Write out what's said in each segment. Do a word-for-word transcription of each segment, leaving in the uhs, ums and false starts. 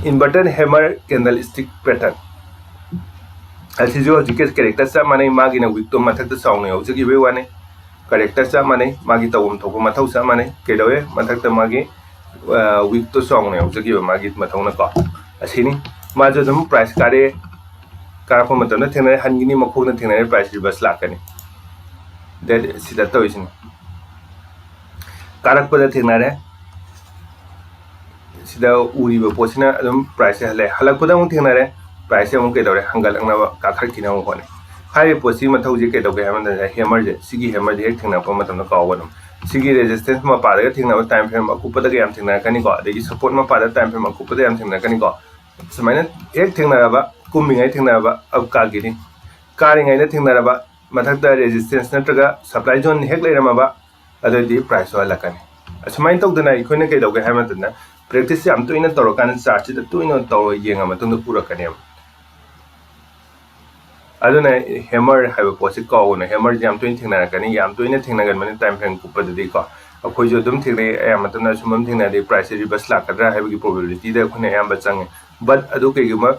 inverted hammer candlestick pattern ꯑꯁꯤꯁꯨ ꯍꯧꯖꯤꯛꯀꯤ character ꯆꯞ ꯃꯥꯟꯅꯩ, ꯃꯥꯒꯤꯅ wick ꯇꯣ ꯃꯊꯛꯇ ꯆꯥꯎꯅ ꯌꯥꯎꯖꯈꯤꯕꯒꯤ ꯋꯥꯅꯤ꯫ Character ꯆꯞ ꯃꯥꯟꯅꯩ, ꯃꯥꯒꯤ ꯇꯧꯐꯝ ꯊꯣꯛꯄ ꯃꯊꯧ ꯆꯞ ꯃꯥꯟꯅꯩ꯫ ꯀꯩꯗꯧꯋꯦ? ꯃꯊꯛꯇ ꯃꯥꯒꯤ wick ꯇꯣ ꯆꯥꯎꯅ ꯌꯥꯎꯖꯈꯤꯕ ꯃꯥꯒꯤ ꯃꯊꯧꯅꯀꯣ꯫ ꯑꯁꯤꯅꯤ, ꯃꯥꯁꯨ ꯑꯗꯨꯝ price ꯀꯥꯔꯦ, ꯀꯥꯔꯛꯄ ꯃꯇꯝꯗ ꯊꯦꯡꯅꯔꯦ, ꯍꯟꯈꯤꯅꯤ, ꯃꯈꯣꯡꯗ ꯊꯦꯡꯅꯔꯦ, price reverse ꯂꯥꯛꯀꯅꯤ꯫ That ꯁꯤꯗ ꯇꯧꯔꯤꯁꯤꯅꯤ, ꯀꯥꯔꯛꯄꯗ ꯊꯦꯡꯅꯔꯦ, ꯁꯤꯗ ꯎꯔꯤꯕ ꯄꯣꯠꯁꯤꯅ ꯑꯗꯨꯝ price ꯁꯦ ꯍꯜꯂꯦ, ꯍꯜꯂꯛꯄꯗ ꯑꯃꯨꯛ ꯊꯦꯡꯅꯔꯦ, price ꯁꯦ ꯑꯃꯨꯛ ꯀꯩꯗꯧꯔꯦ? ꯍꯟꯒꯠꯂꯛꯅꯕ, ꯀꯥꯈꯠꯈꯤꯅꯕ ꯍꯣꯠꯅꯩ꯫ ꯍꯥꯏꯔꯤꯕ ꯄꯣꯠꯁꯤꯒꯤ ꯃꯊꯧꯁꯦ ꯀꯩꯗꯧꯒꯦ ꯍꯥꯏꯕ ꯃꯇꯝꯗ hammer ꯁꯦ, ꯁꯤꯒꯤ hammer ꯁꯦ ꯍꯦꯛ ꯊꯦꯡꯅꯔꯛꯄ ꯃꯇꯝꯗ ꯀꯥꯎꯒꯗꯕ꯫ ꯁꯤꯒꯤ resistance ꯃꯄꯥꯗꯒ ꯊꯦꯡꯅꯕ time frame ꯑꯀꯨꯞꯄꯗꯒ ꯌꯥꯝ ꯊꯦꯡꯅꯔꯛꯀꯅꯤꯀꯣ, ꯑꯗꯒꯤ support ꯃꯄꯥꯗ time frame ꯑꯀꯨꯞꯄꯗ ꯌꯥꯝ ꯊꯦꯡꯅꯔꯛꯀꯅꯤꯀꯣ꯫ ꯁꯨꯃꯥꯏꯅ ꯍꯦꯛ ꯊꯦꯡꯅꯔꯕ, ꯀꯨꯝꯃꯤꯉꯩ ꯊꯦꯡꯅꯔꯕ, ꯑꯞ ꯀꯥꯈꯤꯅꯤ꯫ ꯀꯥꯔꯤꯉꯩꯗ ꯊꯦꯡꯅꯔꯕ, ꯃꯊꯛꯇ resistance ꯅꯠꯇ꯭ꯔꯒ supply zone ꯍꯦꯛ ꯂꯩꯔꯝꯃꯕ, ꯑꯗꯨꯑꯣꯏꯗꯤ price ꯁꯨ ꯍꯜꯂꯛꯀꯅꯤ꯫ ꯑꯁꯨꯃꯥꯏꯅ ꯇꯧꯗꯅ ꯑꯩꯈꯣꯏꯅ ꯀꯩꯗꯧꯒꯦ ꯍꯥꯏꯕ ꯃꯇꯝꯗ, practice ꯌꯥꯝ ꯇꯣꯏꯅ ꯇꯧꯔꯀꯥꯟꯗ, chart ꯁꯤꯗ ꯇꯣꯏꯅ ꯇꯧꯔ ꯌꯦꯡꯉ ꯃꯇꯨꯡꯗ ꯎꯔꯛꯀꯅꯦꯕ꯫ ꯑꯗꯨꯅ hammer ꯍꯥꯏꯕ ꯄꯣꯠꯁꯤ ꯀꯥꯎꯒꯅꯨ꯫ Hammer ꯁꯤ ꯌꯥꯝ ꯇꯣꯏꯅ ꯊꯦꯡꯅꯔꯛꯀꯅꯤ, ꯌꯥꯝ ꯇꯣꯏꯅ ꯊꯦꯡꯅꯒꯟꯕꯅꯤ time frame ꯀꯨꯞꯄꯗꯗꯤꯀꯣ꯫ ꯑꯩꯈꯣꯏꯁꯨ ꯑꯗꯨꯝ ꯊꯦꯡꯅꯩ, ꯑꯌꯥꯝꯕ ꯃꯇꯝꯗ ꯑꯁꯨꯝꯕ ꯑꯃ ꯊꯦꯡꯅꯔꯗꯤ price ꯁꯤ reverse ꯂꯥꯛꯀꯗ꯭ꯔꯥ ꯍꯥꯏꯕꯒꯤ probability ꯗ ꯑꯩꯈꯣꯏꯅ ꯑꯌꯥꯝꯕ ꯆꯪꯉꯤ꯫ But ꯑꯗꯨ ꯀꯩꯒꯨꯝꯕ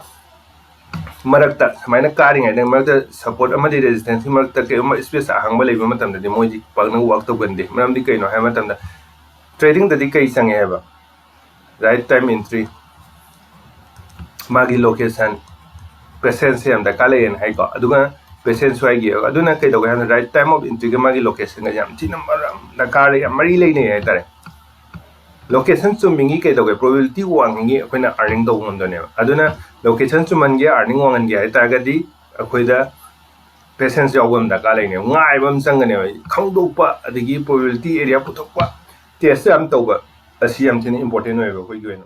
ꯃꯔꯛꯇ ꯁꯨꯃꯥꯏꯅ ꯀꯥꯔꯤꯉꯩꯗ ꯃꯔꯛꯇ support ꯑꯃꯗꯤ resistance ꯀꯤ ꯃꯔꯛꯇ ꯀꯩꯒꯨꯝꯕ space ꯑꯍꯥꯡꯕ ꯂꯩꯕ ꯃꯇꯝꯗꯗꯤ ꯃꯣꯏꯗꯤ ꯄꯥꯛꯅ work ꯇꯧꯒꯟꯗꯦ꯫ ꯃꯔꯝꯗꯤ ꯀꯩꯅꯣ ꯍꯥꯏꯕ ꯃꯇꯝꯗ, trading ꯗꯗꯤ ꯀꯩ ꯆꯪꯉꯦ ꯍꯥꯏꯕ? Right time entry, ꯃꯥꯒꯤ location, patience ꯁꯦ ꯌꯥꯝ ꯗꯔꯀꯥꯔ ꯂꯩꯌꯦꯅ ꯍꯥꯏꯀꯣ꯫ ꯑꯗꯨꯒ patience ꯁꯨ ꯍꯥꯏꯒꯦ, ꯑꯗꯨꯅ ꯀꯩꯗꯧꯒꯦ ꯍꯥꯏꯕꯗ, right time of entry ꯒ ꯃꯥꯒꯤ location ꯒ ꯌꯥꯝ ꯊꯤꯅ ꯃꯔꯝ ꯗꯔꯀꯥꯔ ꯌꯥꯝ ꯃꯔꯤ ꯂꯩꯅꯩ ꯍꯥꯏꯇꯥꯔꯦ꯫ Location ꯆꯨꯝꯃꯤꯉꯤ ꯀꯩꯗꯧꯒꯦ? Probability ꯋꯥꯡꯉꯤꯉꯤ ꯑꯩꯈꯣꯏꯅ earning ꯇꯧꯕ ꯉꯝꯗꯣꯏꯅꯦꯕ꯫ ꯑꯗꯨꯅ location ꯆꯨꯝꯍꯟꯒꯦ, earning ꯋꯥꯡꯍꯟꯒꯦ ꯍꯥꯏ ꯇꯥꯔꯒꯗꯤ ꯑꯩꯈꯣꯏꯗ patience ꯌꯥꯎꯕ ꯑꯃ ꯗꯔꯀꯥꯔ ꯂꯩꯅꯦꯕ, ꯉꯥꯏꯕ ꯑꯃ ꯆꯪꯒꯅꯦꯕ꯫ ꯈꯪꯗꯣꯛꯄ, ꯑꯗꯒꯤ probability area ꯄꯨꯊꯣꯛꯄ, test ꯌꯥꯝ ꯇꯧꯕ, ꯑꯁꯤ ꯌꯥꯝ ꯊꯤꯅ important ꯑꯣꯏꯌꯦꯕ ꯑꯩꯈꯣꯏꯒꯤ ꯑꯣꯏꯅ꯫